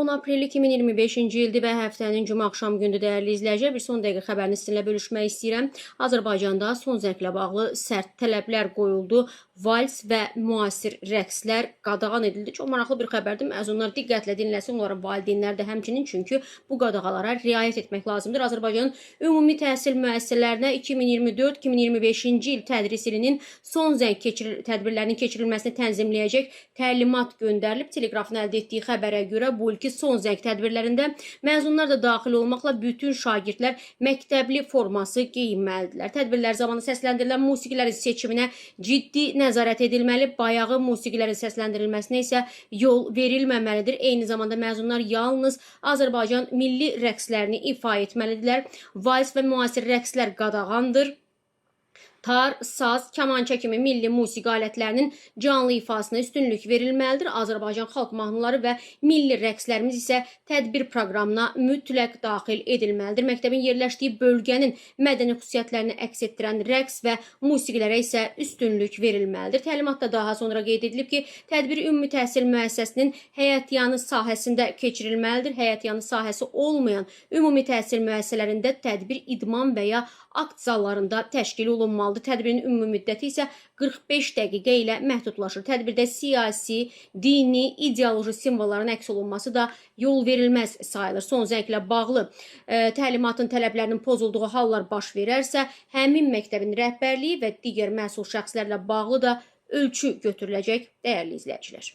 10 aprel 2025-ci ildir və həftənin cümə axşam gündür, dəyərli izləyicilər. Bir son dəqiqə xəbərini sizinlə bölüşmək istəyirəm. Azərbaycanda son zənglə bağlı sərt tələblər qoyuldu. Vals və müasir rəqslər qadağan edildi. Çox maraqlı bir xəbərdir. Məzunlar diqqətlə dinləsin, onların valideynləri də həmçinin, çünki bu qadağalara riayət etmək lazımdır. Azərbaycanın ümumi təhsil müəssisələrinə 2024-2025-ci il tədris ilinin son zəng tədbirlərinin keçirilməsini tənzimləyəcək təlimat göndərilib. Teleqrafın əldə etdiyi xəbərə görə bu ilki son zəng tədbirlərində məzunlar da daxil olmaqla bütün şagirdlər məktəbli forması geyinməlidirlər. Tədbirlər zamanı səsləndirilən musiqilərin seçiminə ciddi nəzarət edilməli, bayağı musiqilərin səsləndirilməsinə isə yol verilməməlidir. Eyni zamanda məzunlar yalnız Azərbaycan milli rəqslərini ifa etməlidirlər. Vals və müasir rəqslər qadağandır. Tar, saz, kamança kimi milli musiqi alətlərinin canlı ifasına üstünlük verilməlidir. Azərbaycan xalq mahnıları və milli rəqslərimiz isə tədbir proqramına mütləq daxil edilməlidir. Məktəbin yerləşdiyi bölgənin mədəni xüsusiyyətlərini əks etdirən rəqs və musiqilərə isə üstünlük verilməlidir. Təlimatda daha sonra qeyd edilib ki, tədbir ümumi təhsil müəssisəsinin həyətyanı sahəsində keçirilməlidir. Həyətyanı sahəsi olmayan ümumi təhsil müəssisələrində tədbir idman və ya akt zallarında təşkil olunmalıdır. Tədbirin ümumi müddəti isə 45 dəqiqə ilə məhdudlaşır. Tədbirdə siyasi, dini, ideoloji simvolların əks olunması da yol verilməz sayılır. Son zənglə bağlı təlimatın tələblərinin pozulduğu hallar baş verərsə, həmin məktəbin rəhbərliyi və digər məsul şəxslərlə bağlı da ölçü götürüləcək, dəyərli izləyicilər.